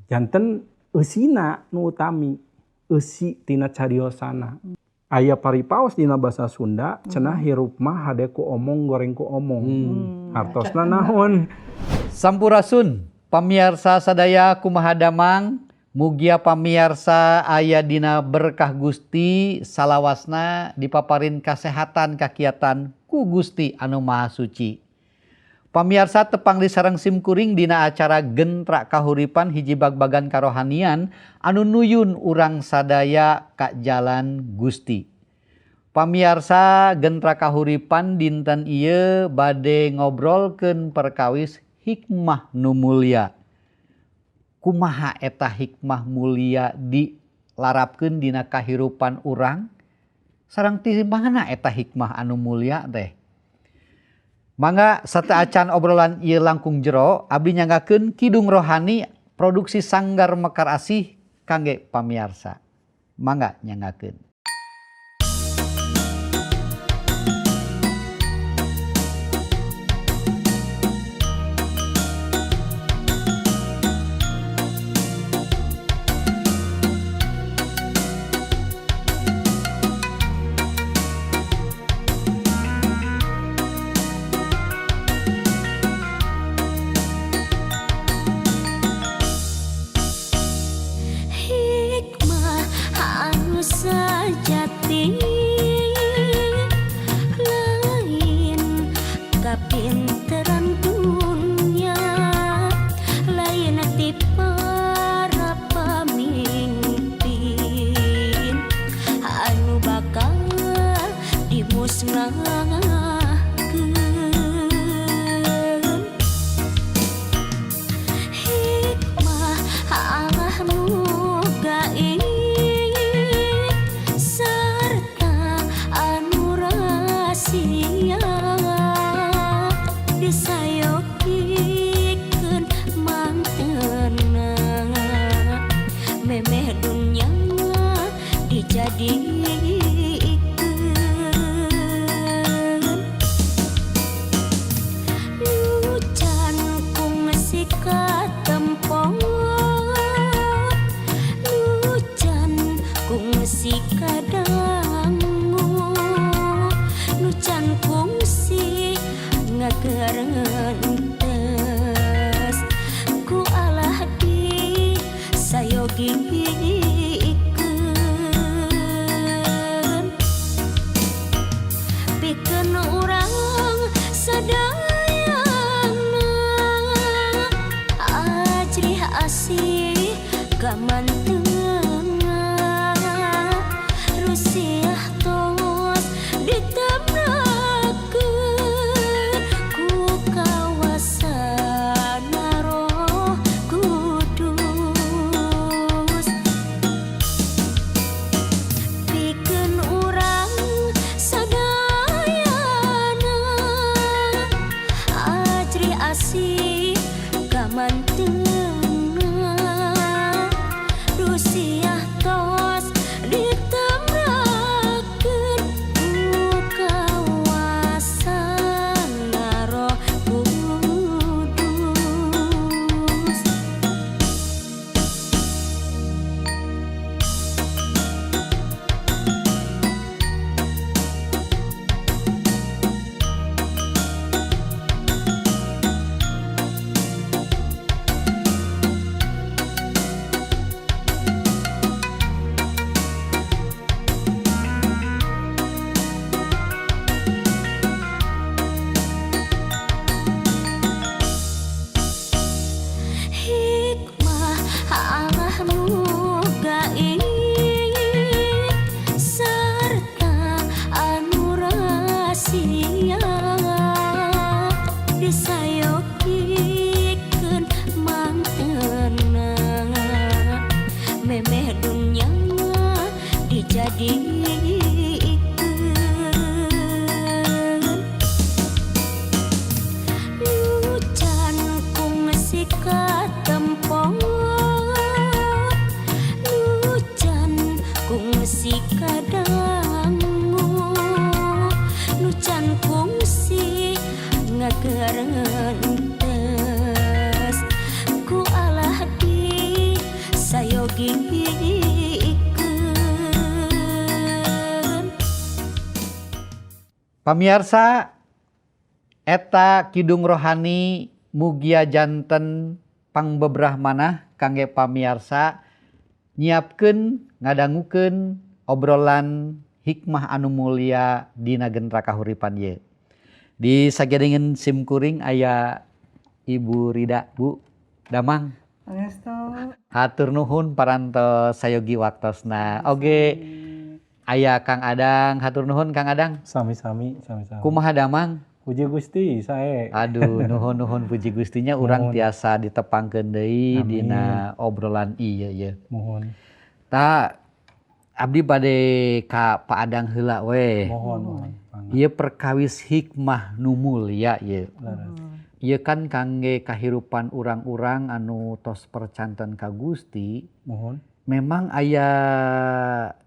Janten eusina nu utami, eusi tina cariosana. Aya paripaos dina basa Sunda, cenah hirup mah hade ku omong goreng ku omong. Hartosna naon? Sampurasun pamiarsa sadaya, kumaha damang? Mugia pamiarsa aya dina berkah Gusti, salawasna dipaparin kasehatan kakiatan ku Gusti anu Maha Suci. Pamiarsa, tepang deui sareng simkuring dina acara Gentra Kahuripan, hiji bagbagan karohanian anu nuyun urang sadaya ka jalan Gusti. Pamiarsa, Gentra Kahuripan dinten ieu bade ngobrolkeun perkawis hikmah nu mulia. Kumaha eta hikmah mulia dilarapkeun dina kahirupan urang? Sareng ti mana eta hikmah anu mulia teh? Mangga, sateuacan obrolan ieu langkung jero, abdi nyanggakeun Kidung Rohani produksi Sanggar Mekar Asih kangge pamiarsa. Mangga nyanggakeun. Hikmah anu sejati lain kapinteran dunya, lain ti para pamimpin anu bakal dimusnahkeun. Hikmah Allah nu gaib sarta anu rahasia disayogikeun mantena, memeh dunya dijadikeun. Nu can kungsi katempo, nu can kungsi kadangu, nu can kungsi ngagerentes, ku Allah disayogikeun pikeun urang sadayana. Ajrih asih kamantena, rusiah tos ditemrakeun ku kawasana Roh Kudus, pikeun urang sadayana. Ajrih asih kamantena, rusiah tos ditemrakeun ku kawasana Roh Kudus. Hikmah Allah nu gaib sarta anu rahasia disayogikeun mantena, memeh dunya dijadikeun. Nu can kungsi katempo, nu can kungsi kadangu, nu can kungsi ngagerentes, ku Allah. Pamiarsa, eta kidung rohani mugia janten pangbebrah manah kangge pamiarsa nyiapkeun ngadangukeun obrolan hikmah anu mulia dina gentra kahuripan ieu. Di sagedengeun simkuring aya Ibu Rida. Bu, damang? Pangestu. Hatur nuhun parantos sayogi waktosna. Oge aya Kang Adang, hatur nuhun Kang Adang. Sami-sami, sami-sami. Kumaha damang? Puji Gusti, sae. Aduh, nuhun-nuhun puji Gustinya urang Nuhun. tiasa ditepangkeun deui Amin. dina obrolan ieu ye. Mohon. Ta abdi bade ka Pak Adang heula we. Mohon, mohon. Mangga. Ieu perkawis hikmah nu mulia ieu. Leres. Ieu kan kangge kahirupan urang-urang anu tos percanten ka Gusti, Mohon. memang aya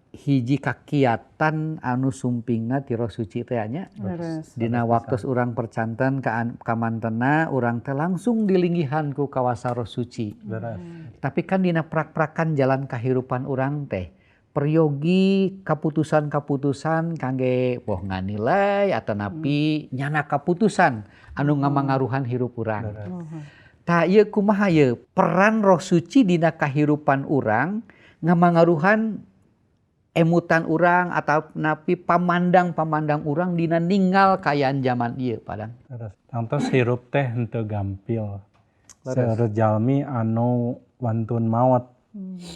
hiji kakiatan anu sumpingna ti Roh Suci teh nya. Leres. Dina waktos urang percanten ka kamantena urang teh langsung dilinggihan ku kawasa Roh Suci. Leres. Tapi kan dina prak-prakan jalan kahirupan urang teh peryogi kaputusan-kaputusan kangge boh nganilai atanapi nyana kaputusan anu ngamangaruhan hirup urang. Leres. Tah ieu kumaha ieu peran Roh Suci dina kahirupan urang ngamangaruhan emutan urang atau napi pamandang-pamandang urang dina ninggal kaayaan zaman ieu, Padang. Leres. Tangtos hirup teh henteu gampil. Leres. Seueur jalmi anu wantun maot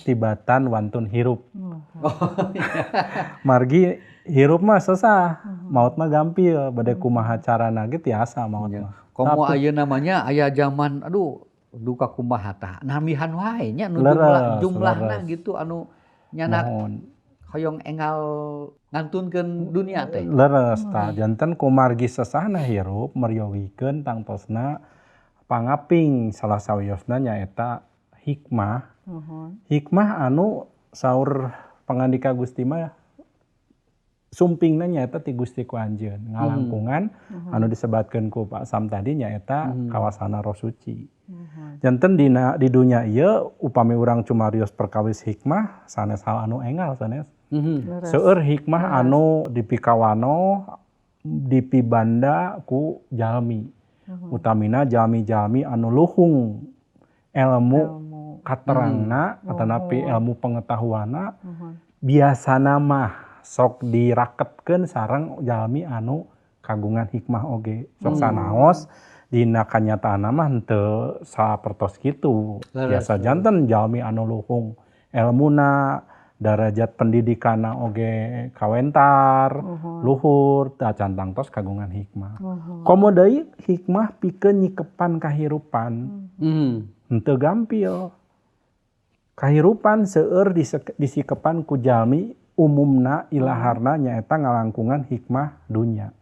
tibatan wantun hirup. Margi hirup mah sesah, maut mah gampil, bade kumaha carana ge tiasa maut mah. Komo Tapi- ayeuna namanya aya zaman aduh duka kumaha tah nambihan wae nya nu Leres, jumlahna leres. gitu anu nyanak Mohon. hoyong enggal ngantunkeun dunia teh. Leres tah janten kumargi sesahna hirup meryogikeun tangtosna pangaping salah sawiosna nyaeta hikmah. Mohon. Hikmah anu saur pangandika Gusti mah sumpingna nyaeta ti Gusti ku anjeun ngalangkungan anu disebatkeun ku Pak Sam tadi nyaeta kawasana Roh Suci. Janten dina di dunya ieu upami urang cumarios perkawis hikmah sanes hal anu enggal sanes. Leres. Seueur hikmah anu dipikawano dipibanda ku jalmi. Utamina jalmi-jalmi anu luhung ilmu Ilmu. katerangna atanapi ilmu pengetahuanna Mohon. biasana mah sok diraketkeun sareng jalmi anu kagungan hikmah oge. Sok sanaos dina kanyataanna mah henteu sapertos kitu. Leres, Biasa janten jalmi anu luhung elmuna darajat pendidikanna oge kawentar, luhur, tah can tangtos kagungan hikmah. Komo deui hikmah pikeun nyikepan kahirupan henteu gampil. Kahirupan seueur disikepan ku jalmi umumna ilaharna nyaeta ngalangkungan hikmah dunya.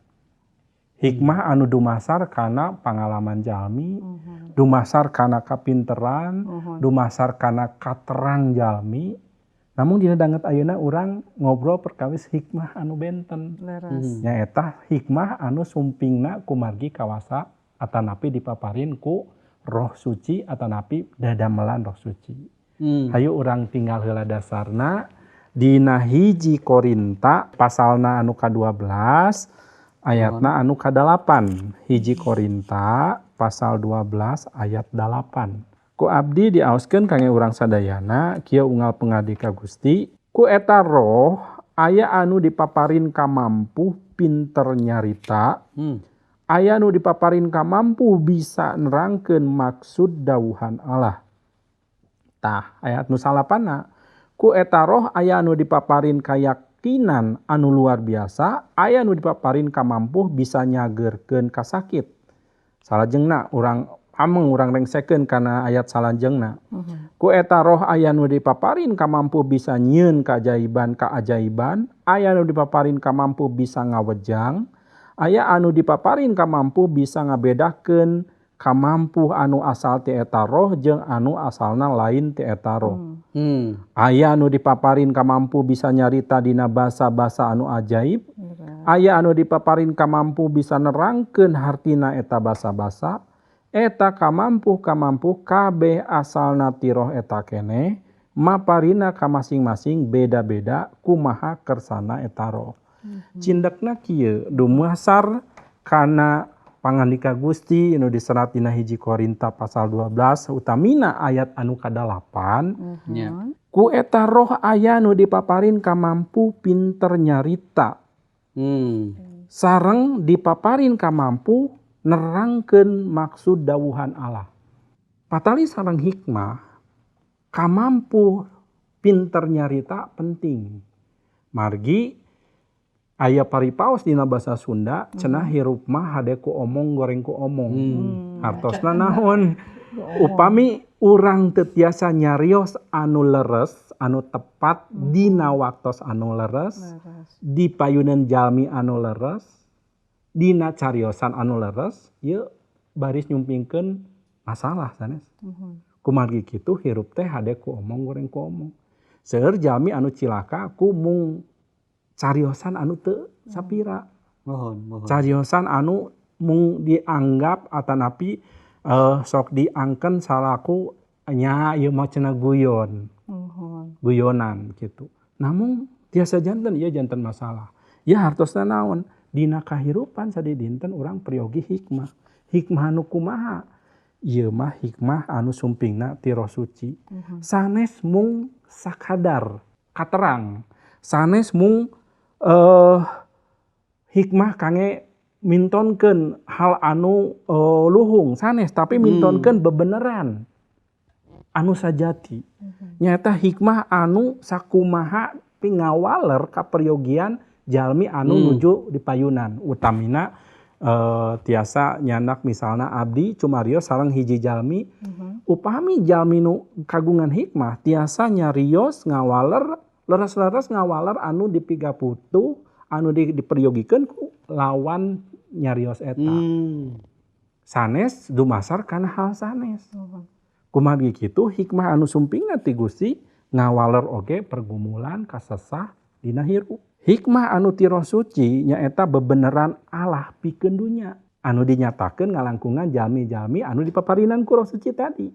Hikmah anu dumasar kana pangalaman jalmi, dumasar kana kapinteran, dumasar kana katerang jalmi. Namun dina danget ayeuna urang ngobrol perkawis hikmah anu benten. Leres. Nyaeta hikmah anu sumpingna kumargi kawasa atanapi dipaparin ku Roh Suci atanapi dadamelan Roh Suci. Hayu urang tinggal heula dasarna dina 1 Korinta pasalna anu ka-12 ayatna anu ka-8. 1 Korinta pasal 12 ayat 8. Ku abdi diaoskeun kangge urang sadayana kieu unggal pangandika Gusti, ku eta roh aya anu dipaparin kamampuh pinter nyarita, aya anu dipaparin kamampuh bisa nerangkeun maksud dawuhan Allah. Tah ayat nu salapanna, ku eta roh aya anu dipaparin kayakinan anu luar biasa, aya anu dipaparin kamampuh bisa nyageurkeun kasakit. Salajengna urang ameng urang rengsekeun kana ayat salajengna. Ku eta roh aya nu dipaparin kamampuh bisa nyieun kaajaiban-kaajaiban, aya nu dipaparin kamampuh bisa ngawejang, aya anu dipaparin kamampuh bisa ngabedakeun kamampuh anu asal ti eta roh jeung anu asalna lain ti eta roh. Aya anu dipaparin kamampuh bisa nyarita dina basa-basa anu ajaib, aya anu dipaparin kamampuh bisa nerangkeun hartina eta basa-basa, eta kamampuh-kamampuh kabeh asalna ti roh eta keneh, maparina ka masing-masing beda-beda kumaha kersana eta roh. Cindekna kieu, dumasar kana pangandika Gusti nu diserat dina 1 Korinta pasal 12, utamina ayat anu kadalapan. Ku eta roh aya nu dipaparin kamampu pinter nyarita sareng dipaparin kamampu nerangkeun maksud dawuhan Allah. Patali sareng hikmah, kamampu pinter nyarita penting. Margi aya paripaos dina basa Sunda, cenah hirup mah hade ku omong, goreng ku omong. Hartosna naon? Upami urang teu tiasa nyarios anu leres, anu tepat dina waktos anu leres, di payunan jalmi anu leres, dina cariosan anu leres, ieu baris nyumpingkeun masalah sanes. Kumargi kitu hirup teh hade ku omong, goreng ku omong. Seueur jalmi anu cilaka ku mung cariosan anu teu sapira. Muhun, muhun. Cariosan anu mung dianggap atanapi sok diangken salaku nya ieu mah cenah guyon. Guyonan gitu. Namun tiasa janten ieu janten masalah. Ya hartosna naon? Dina kahirupan sadidinten urang peryogi hikmah. Hikmah anu kumaha? Ieu mah hikmah anu sumpingna ti Roh Suci. Sanes mung sakadar katerang. Sanes mung hikmah kangge mintonkeun hal anu luhung sanes, tapi mintonkeun bebeneran anu sajati. Nyata hikmah anu sakumaha pingawaler kaperyogian jalmi anu nuju dipayunan. Utamina tiasa nyandak misalna abdi cumarios sareng hiji jalmi. Upami jalmi nu kagungan hikmah tiasa nyarios ngawaler leres-leres, ngawaler anu dipigaputuh, anu diperyogikeun ku lawan nyarios eta. Sanes dumasar kana hal sanes. Kumargi kitu hikmah anu sumpingna ti Gusti ngawaler oge pergumulan kasesah dina hirup. Hikmah anu ti Roh Suci nyaeta bebeneran Allah pikeun dunya anu dinyatakeun ngalangkungan jalmi-jalmi anu dipaparinan ku Roh Suci tadi.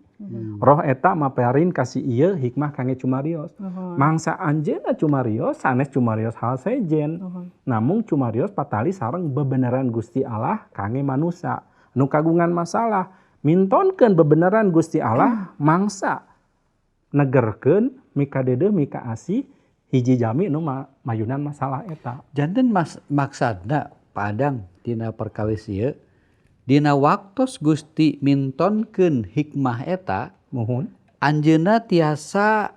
Roh eta maparin kasih ieu hikmah kangge cumarios. Mangsa anjeunna cumarios sanes cumarios hal sejen. Namung cumarios patali sareng bebeneran Gusti Allah kangge manusa. Nu kagungan masalah mintonkeun bebeneran Gusti Allah mangsa negerkeun, mikadeudeung, mikaasih hiji jalmi nu mayunan masalah eta. Janten mas, maksadna Pak Adang dina perkawis ieu, dina waktos Gusti mintonkeun hikmah eta, anjeunna tiasa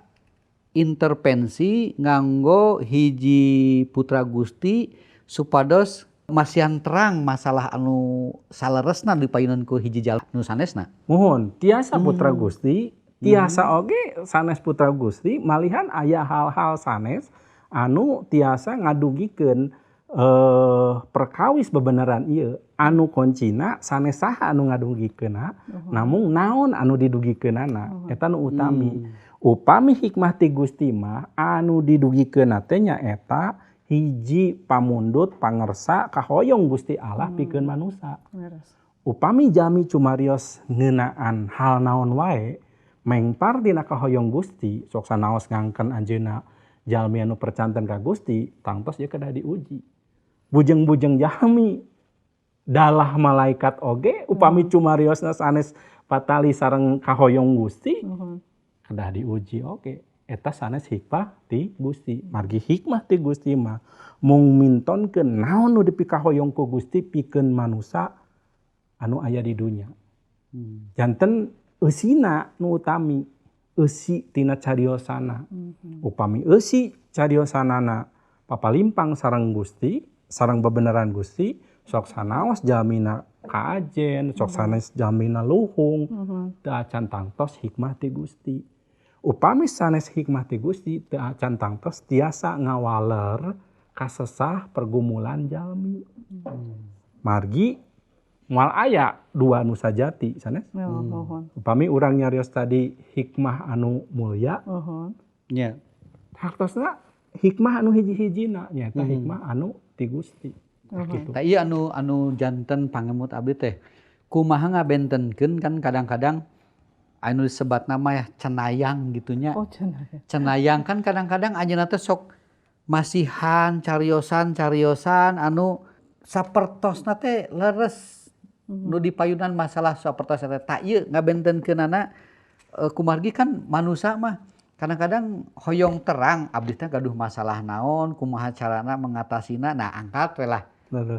intervensi nganggo hiji putra Gusti supados masihan terang masalah anu saleresna dipayunan ku hiji jalmi nu sanesna. Muhun, tiasa putra Gusti, tiasa oge sanes putra Gusti, malihan aya hal-hal sanes anu tiasa ngadugikeun perkawis bebeneran ieu. Anu kuncina sanes saha anu ngadugikeunna, namung naon anu didugikeunana, eta nu utami. Upami hikmah ti Gusti mah anu didugikeunna teh nyaeta hiji pamundut pangersa kahoyong Gusti Allah pikeun manusa. Upami jalmi cumarios ngeunaan hal naon wae mengpar dina kahoyong Gusti, sok sanaos ngangken anjeunna jalmi anu percanten ka Gusti, tangtos ieu kedah diuji. Bujeng-bujeng jalmi dalah malaikat oge upami cumariosna sanes patali sareng kahoyong Gusti, kedah diuji oge. Eta sanes hikmah ti Gusti. Margi hikmah ti Gusti mah mung mintonkeun naon nu dipikahoyong ku Gusti pikeun manusa anu aya di dunya. Janten eusina nu utami, eusi tina cariosana. Upami eusi cariosanana papalimpang sareng Gusti, sareng bebeneran Gusti, sok sanaos jalmina kaajen, sok sanes jalmina luhung, teu acan tangtos hikmah ti Gusti. Upami sanes hikmah ti Gusti teu acan tangtos tiasa ngawaler kasesah pergumulan jalmi. Margi moal aya dua nu sajati sanes. Ya, muhun. Upami urang nyarios tadi hikmah anu mulia, hartosna hikmah anu hiji-hijina nyaeta hikmah anu ti Gusti. Gitu. Tah ieu anu anu janten pangemut abdi teh. Kumaha ngabentenkeun, kan kadang-kadang anu disebat nama ya cenayang gitunya. Oh, cenayang. Cenayang kan kadang-kadang anjeunna teh sok Masihan cariosan-cariosan anu sapertosna teh leres nu dipayunan masalah sapertos teh tak ieu ngabentenkeunana kumargi kan manusa mah kadang-kadang hoyong terang abdi teh gaduh masalah naon, kumaha carana mengatasina, nah angkat we lah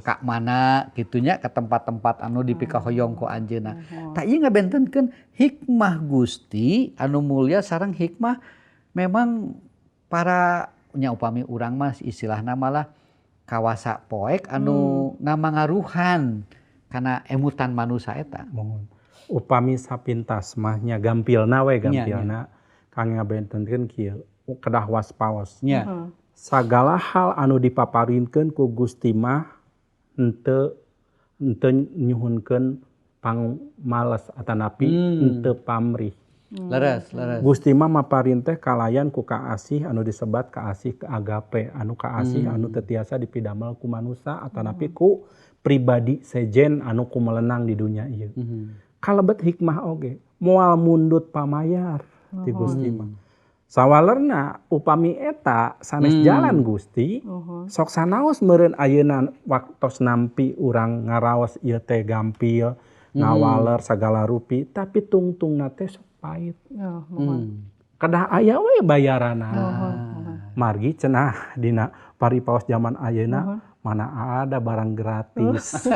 ka mana gitunya, ke tempat-tempat anu dipikahoyong ku anjeunna. Tah, ieu ngabentenkeun hikmah Gusti anu mulia sareng hikmah memang para nya upami urang mah istilahna malah kawasa poek anu ngamangaruhan kana emutan manusa eta. Mohon. Upami sapintas mah nya gampilna we, gampilna kang ngabentenkeun kieu, kedah waspaos. Sagala hal anu dipaparinkeun ku Gusti mah henteu henteu nyuhunkeun pangmales atanapi henteu pamrih. Leres, leres. Gusti mah maparin teh kalayan ku kaasih anu disebat kaasih ke agape, anu kaasih anu teu tiasa dipidamel ku manusa atanapi ku pribadi sejen anu kumelenang di dunya ieu. Kalebet hikmah oge moal mundut pamayar ti Gusti mah. Sawalerna upami eta sanes jalan Gusti, sok sanaos meureun ayeuna waktos nampi urang ngaraos ieu teh gampil, ngawaler sagala rupi, tapi tungtungna teh sok pahit. Oh, mohon. Kedah aya we bayaranna. Mohon, mohon. Margi cenah dina paripaos zaman ayeuna mana ada barang gratis.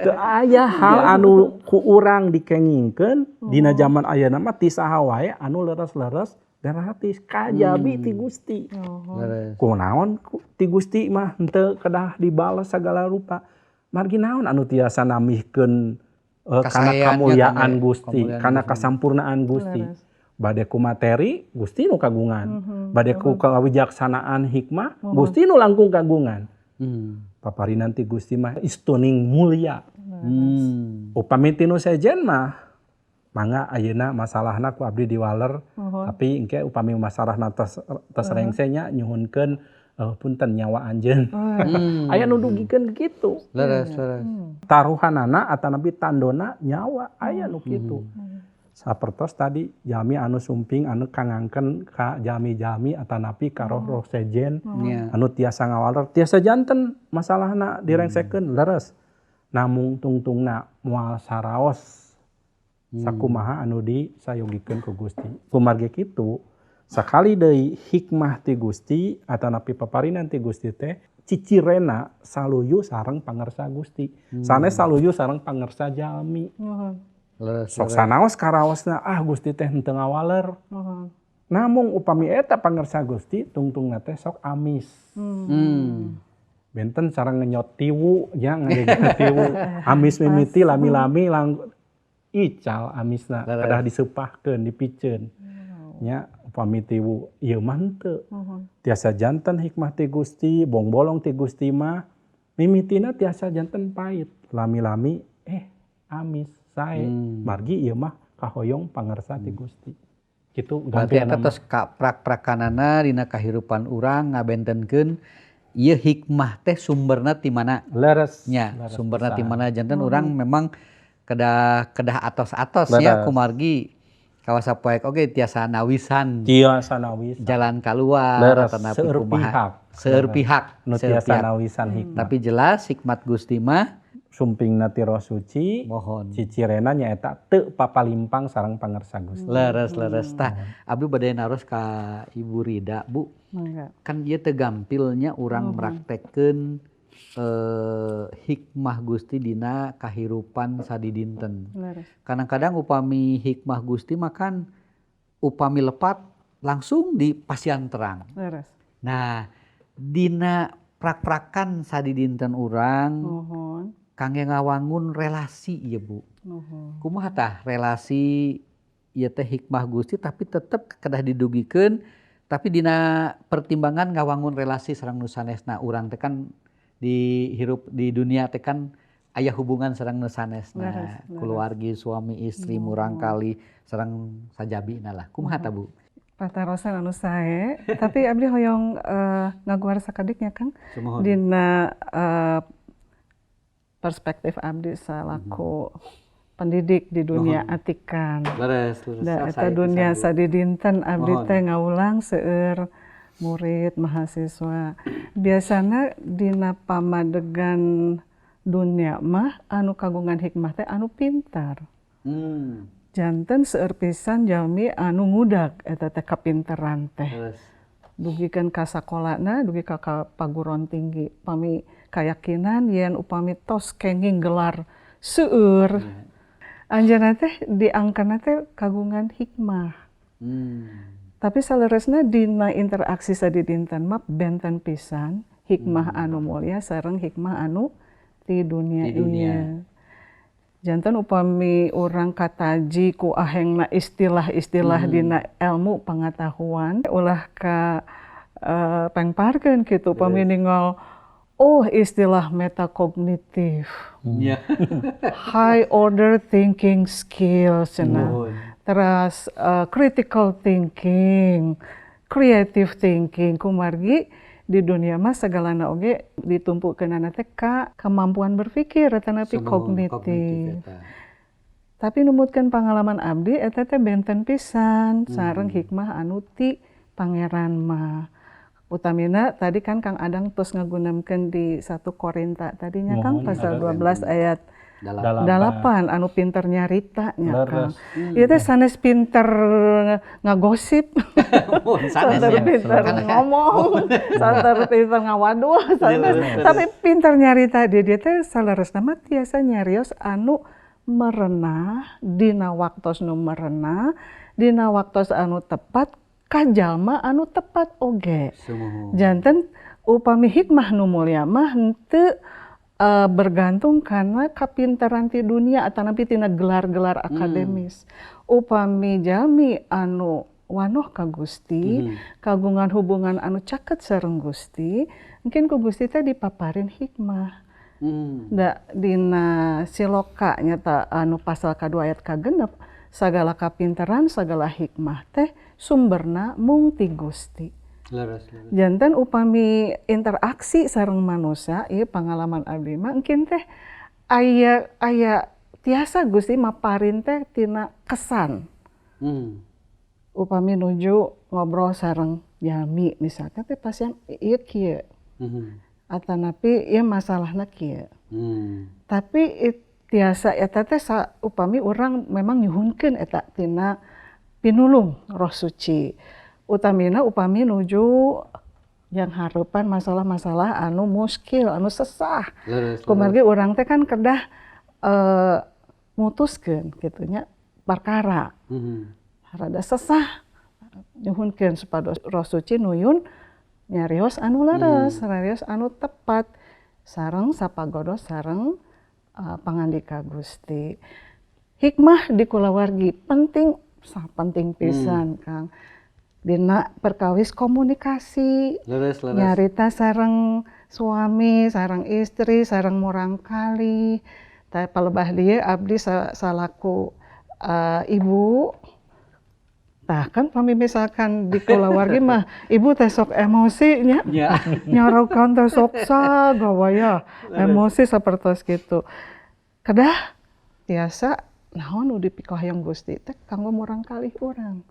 Teu aya hal anu ku urang dikengingkeun dina zaman ayeuna mah ti saha wae anu leres-leres gratis kajabi ti Gusti. Leres. Kunaon ti Gusti mah henteu kedah dibales sagala rupa. Margi naon anu tiasa namihkeun kana Kasaeannya, kamuliaan kana Gusti, kamuliaan kana Gusti. Kasampurnaan Gusti. Leres. Bade ku materi Gusti nu kagungan, bade ku kawijaksanaan hikmah Gusti nu langkung kagungan. Paparinan ti Gusti mah istuning mulia. Upami ti nu sejen mah mangga ayeuna masalahna ku abdi diwaler, tapi engke upami masalahna tos tos rengse nya nyuhunkeun punten nyawa anjeun. Aya nu dugikeun kitu. Leres, leres. Taruhanana atanapi tandona nyawa aya nu kitu. Sapertos tadi jalmi anu sumping anu kangangken ka jalmi-jalmi atanapi ka roh-roh sejen anu tiasa ngawaler, tiasa janten masalahna direngsekeun leres. Namung tungtungna moal saraos sakumaha anu disayogikeun ku Gusti. Kumargi kitu sakali deui hikmah ti Gusti atanapi paparinan ti Gusti teh cicirena saluyu sareng pangersa Gusti. Sanes saluyu sareng pangersa jalmi. Mohon. Leres, Sok leres. sanaos karaosna ah Gusti teh henteu ngawaler. Mohon. Namung upami eta pangersa Gusti tungtungna teh sok amis. Benten sareng ngenyot tiwu nya, ngagegeut tiwu. Amis mimiti lami-lami lang ical amisna Leres. Kedah diseupahkeun, dipiceun. Nya upami tiwu ieu mah henteu. Mohon. Tiasa janten hikmah ti Gusti, bongbolong ti Gusti mah mimitina tiasa janten pahit. Lami-lami amis sae. Margi ieu mah kahoyong pangersa ti Gusti. Kitu Berarti gampilna eta mah. Tos kaprak-prakanana dina kahirupan urang ngabentenkeun ieu hikmah teh sumberna ti mana? Leres. Nya, Leres sumberna ti pisan. mana, janten urang memang kedah kedah atos-atos nya Leres. Kumargi kawasa poek oge tiasa nawisan Tiasa nawisan. Jalan keluar Leres, atanapi seueur kumaha. pihak. Seueur pihak, Nu seueur tiasa pihak. nawisan hikmah. Tapi jelas hikmat Gusti mah Sumpingna ti Roh Suci, mohon. Cicirena nyaeta teu papalimpang sareng pangersa Gusti. Leres, leres. Tah, abdi bade naros ka Ibu Rida, Bu. Mangga. Kan ieu teu gampilnya urang meraktekkeun hikmah Gusti dina kahirupan sadidinten. Leres. Kadang-kadang upami hikmah Gusti mah kan upami lepat langsung di pasian terang. Leres. Nah, dina prak-prakan sadidinten urang Mohon. Kangge ngawangun relasi ieu, Bu. Mohon. Kumaha tah relasi ieu teh hikmah Gusti tapi tetep kedah didugikeun, tapi dina pertimbangan ngawangun relasi sareng nu sanesna, urang teh kan di hirup di dunia teh kan aya hubungan sareng nu sanesna, Leres, leres. Keluargi, suami istri, murangkali sareng sajabina lah. Kumaha tah, Bu? Patarosan anu sae, tapi abdi hoyong ngaguar sakedik nya, Kang. Sumuhun. Dina perspektif abdi salaku pendidik di dunia atikan. Leres, leres. Da Sok eta sae dunia pisan, Bu. sadidinten abdi Mohon. Teh ngawulang seueur Murid, mahasiswa. Biasana dina pamadegan dunia mah anu kagungan hikmah teh anu pintar. Janten seueur pisan jalmi anu ngudag eta teh kapinteran teh. Dugikeun ka sakolana, dugi ka paguron tinggi. Pami kayakinan yen upami tos kenging gelar seueur, anjeunna teh diangkenna teh kagungan hikmah. Tapi saleresna dina interaksi sadidinten mah benten pisan hikmah anu mulia sareng hikmah anu ti dunia. Ti dunia. Ieu. Janten upami urang kataji ku ahengna istilah-istilah dina ilmu pangatahuan, ulah ka pengparkeun kitu upami ningal, oh, istilah metakognitif. High order thinking skills cenah. Terus critical thinking, creative thinking, kumargi di dunia mah segalana oge ditumpukeunana teh ka kemampuan berpikir atanapi Sumuhun, kognitif. Kognitif eta. Tapi numutkeun pangalaman abdi, eta teh benten pisan sareng hikmah anu ti Pangeran mah. Utamina tadi kan Kang Adang tos ngagunakeun di 1 Korinta tadinya, Kang, Muhun, pasal ada 12 ayat 8. 8, anu pinter nyarita nya, Kang. Leres. Ieu teh sanes pinter ngagosip, Muhun, sanes santer ya. pinter Karena ngomong, santer pinter ngawaduh, sanes. Leres. Tapi pinter nyarita dia dia teh saleresna mah tiasa nyarios anu merenah dina waktos nu merenah, dina waktos anu tepat ka jalma anu tepat oge. Sumuhun. Janten upami hikmah nu mulia mah henteu bergantung karena kapinteran ti dunia atanapi tina gelar-gelar akademis. Upami jalmi anu wanoh ka Gusti, kagungan hubungan anu caket sareng Gusti, mungkin ku Gusti teh dipaparin hikmah. Da dina siloka nyata anu pasal kadua ayat kagenep, sagala kapinteran, segala hikmah teh sumberna mung ti Gusti. Leres, leres. Janten upami interaksi sareng manusia, ieu pangalaman abdi mah engkin teh aya aya tiasa Gusti maparin teh tina kesan. Upami nuju ngobrol sareng jalmi misalkan teh pasien ieu kieu. Atanapi ieu masalahna kieu. Tapi tiasa eta teh upami urang memang nyuhunkeun eta tina pinulung Roh Suci. Utamina upami nuju yang hareupan masalah-masalah anu muskil, anu sesah. Leres, leres. Kumargi urang teh kan kedah mutuskeun kitu nya perkara. Rada sesah, nyuhunkeun supados Roh Suci nuyun nyarios anu leres, nyarios anu tepat sareng sapagodos sareng pangandika Gusti. Hikmah di kulawargi penting, penting pisan, Kang. Dina perkawis komunikasi, Leres, leres. nyarita sareng suami, sareng istri, sareng murangkalih. Tah, palebah dieu abdi salaku ibu. Tah kan pami misalkan di kulawargi mah ibu teh sok emosi nya. Nyarokan teh sok sagawaya emosi sapertos kitu. Kedah tiasa naon nu dipikahoyong Gusti teh kanggo murangkalih urang.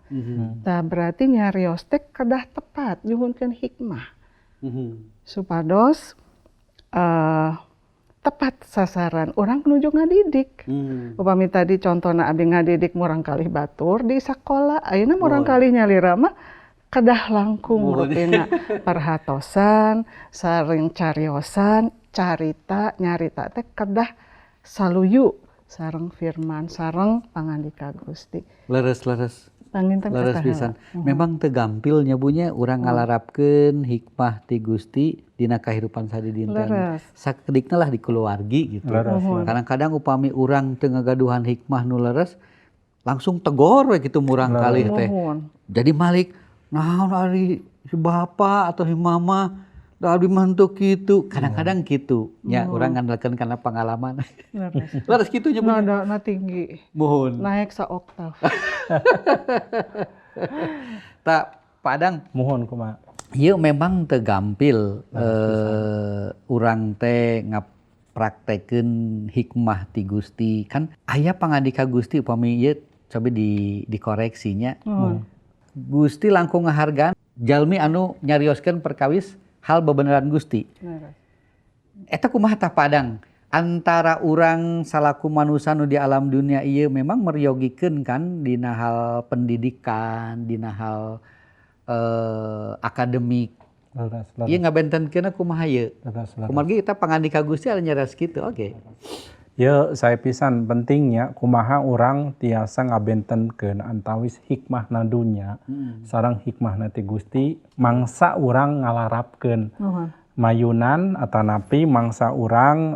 Tah, berarti nyarios teh kedah tepat, nyuhunkeun hikmah. Supados tepat sasaran urang nuju ngadidik. Upami tadi contohna abdi ngadidik murangkalih batur di sakola, ayeuna murangkalih nyalira mah kedah langkung rupina perhatosan, sareng cariosan, carita, nyarita teh kedah saluyu sareng firman, sareng pangandika Gusti. Leres, leres. Panginten Leres eta pisan. heula. Memang teu gampil nya, Bu, nya, urang ngalarapkeun hikmah ti Gusti dina kahirupan sadidinten. Sakedikna lah di keluargi gitu. Leres, leres. Kadang-kadang upami urang teu ngagaduhan hikmah nu leres, langsung tegor we gitu murangkalih teh. Jadi malik, naon ari si bapak atau si mama, da abdi mah henteu kitu. Kadang-kadang kitu. Nya urang ngandalkeun kana pengalaman. Leres kitu nya, Bu. Nada na tinggi. Muhun. Naik saoktav. Tak Padang. Muhun, kumaha? Ieu memang teu gampil urang teh ngapraktekeun hikmah ti Gusti. Kan aya pangandika Gusti, upami ieu coba dikoreksinya. Gusti langkung ngahargaan Jalmi anu nyarioskeun perkawis hal bebeneran Gusti. Eta kumaha tah, Padang? Antara urang salaku manusia nu di alam dunia ieu memang meryogikeun kan dina hal pendidikan, dina hal akademik. Leres, leres. Ieu ngabentenkeunna kumaha ieu? Leres, leres. Kumargi kita pangandika Gusti aya nyarios kitu, oke. Ya, saya pisan pentingnya kumaha urang tiasa ngabentenkeun antawis hikmahna dunya sareng hikmahna ti Gusti mangsa urang ngalarapkeun mayunan atanapi mangsa urang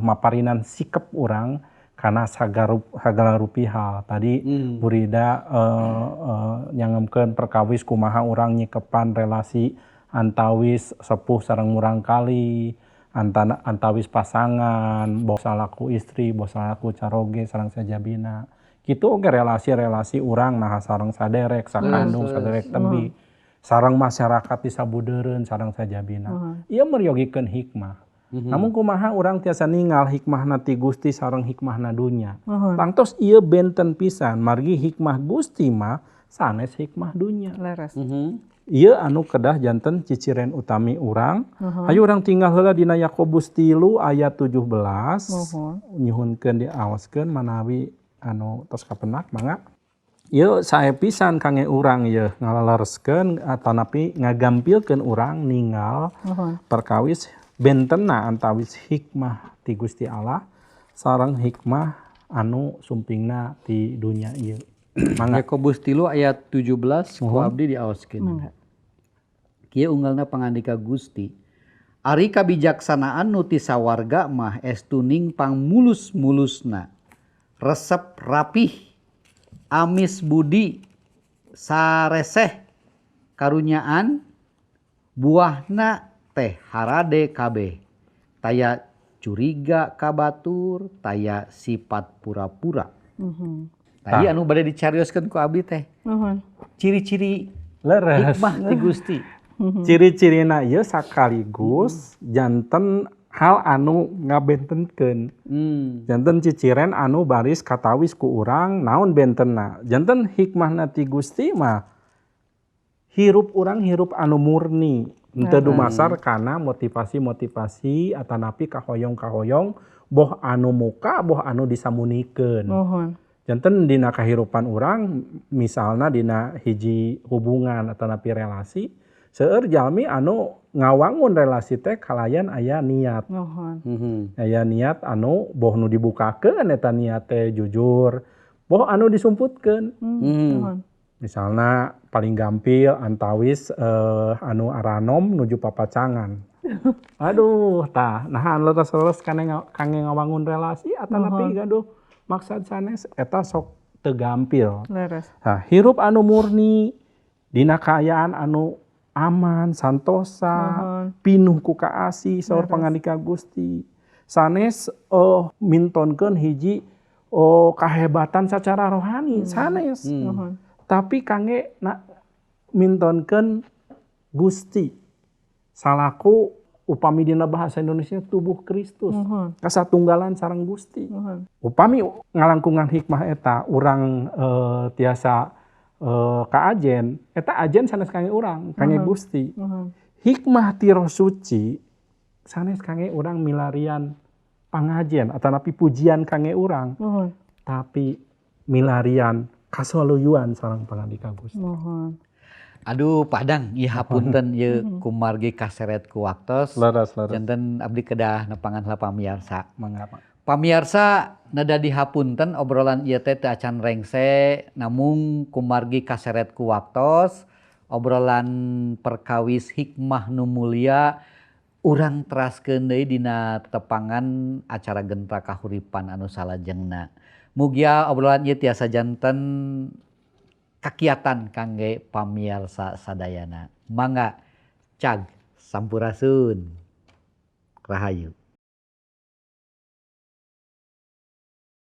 maparinan sikep urang karena sagala rupi hal tadi. Bu Rida nyangemkeun perkawis kumaha urang nyikepan relasi antawis sepuh sareng murangkali, antawis pasangan, boh salaku istri, boh salaku caroge sareng sajabina kitu oge, relasi-relasi urang nah sareng saderek sakandung, saderek tebi, sareng masyarakat di sabudeureun sareng sajabina. Ieu meryogikeun hikmah. Namun kumaha urang tiasa ningal hikmahna ti Gusti sareng hikmahna dunya? Tangtos ieu benten pisan, margi hikmah Gusti mah sanes hikmah dunya. Ieu anu kedah janten ciciren utami urang. Hayu urang tingal heula dina Yakobus 3 ayat 17. Nyuhunkeun diawaskeun manawi anu tos kapenak, mangga. Ieu sae pisan kangge urang ieu ngalalereskeun atanapi ngagampilkeun urang ningal perkawis bentena antawis hikmah ti Gusti Allah sareng hikmah anu sumpingna ti dunya ieu. Mangga. Yakobus 3 ayat 17 ku abdi diawaskeun. Mangga. Kieu unggalna pangandika Gusti. Ari kabijaksanaan nu ti sawarga mah estuning pangmulus-mulusna. Resep rapih, amis budi, sareseh, karunyaan, buahna teh harade kabeh. Taya curiga ka batur, taya sifat pura-pura. Tadi anu bade dicarioskeun ku abdi teh. Ciri-ciri hikmah ti Gusti. Ciri-cirina ieu sakaligus janten hal anu ngabentenkeun. Janten ciciren anu baris katawis ku urang naon bentenna. Janten hikmahna ti Gusti mah hirup urang hirup anu murni. Henteu dumasar kana motivasi-motivasi atanapi kahoyong-kahoyong boh anu muka boh anu disamunikeun. Janten dina kahirupan urang, misalna dina hiji hubungan atanapi relasi, seueur jalmi anu ngawangun relasi teh kalayan aya niat. Aya niat anu boh nu dibukakeun eta niat teh jujur, boh anu disumputkeun. Misalna paling gampil antawis anu aranom nuju papacangan. Aduh, tah nah leres-leres kangge ngawangun relasi atanapi gaduh maksad sanes, eta sok teu gampil. Nah, hirup anu murni dina kaayaan anu aman, santosa, pinuh ku kaasih saur pangandika Gusti. Sanes mintonkeun hiji kahebatan secara rohani, sanes. Tapi kangge na mintonkeun Gusti salaku upami dina bahasa Indonesia tubuh Kristus, kasatunggalan sareng Gusti. Upami ngalangkungan hikmah eta urang tiasa kaajen, eta ajen sanes kangge urang, kangge Gusti. Hikmah ti Roh Suci sanes kangge urang milarian pangajen atanapi pujian kangge urang, tapi milarian kasaluyuan sareng pangandika Gusti. Aduh, Padang, ieu hapunten ieu kumargi kaseret ku waktos. Leres, leres. Janten abdi kedah nepangan heula pamiarsa. Mangga, Pak. Pamiarsa, neda dihapunten obrolan ieu teh teu acan rengse, namung kumargi kaseret ku waktos, obrolan perkawis hikmah nu mulia urang teraskeun deui dina tepangan acara Gentra Kahuripan anu salajengna. Mugia obrolan ieu tiasa janten kakiatan kangge pamiarsa sadayana. Mangga, cag, sampurasun. Rahayu.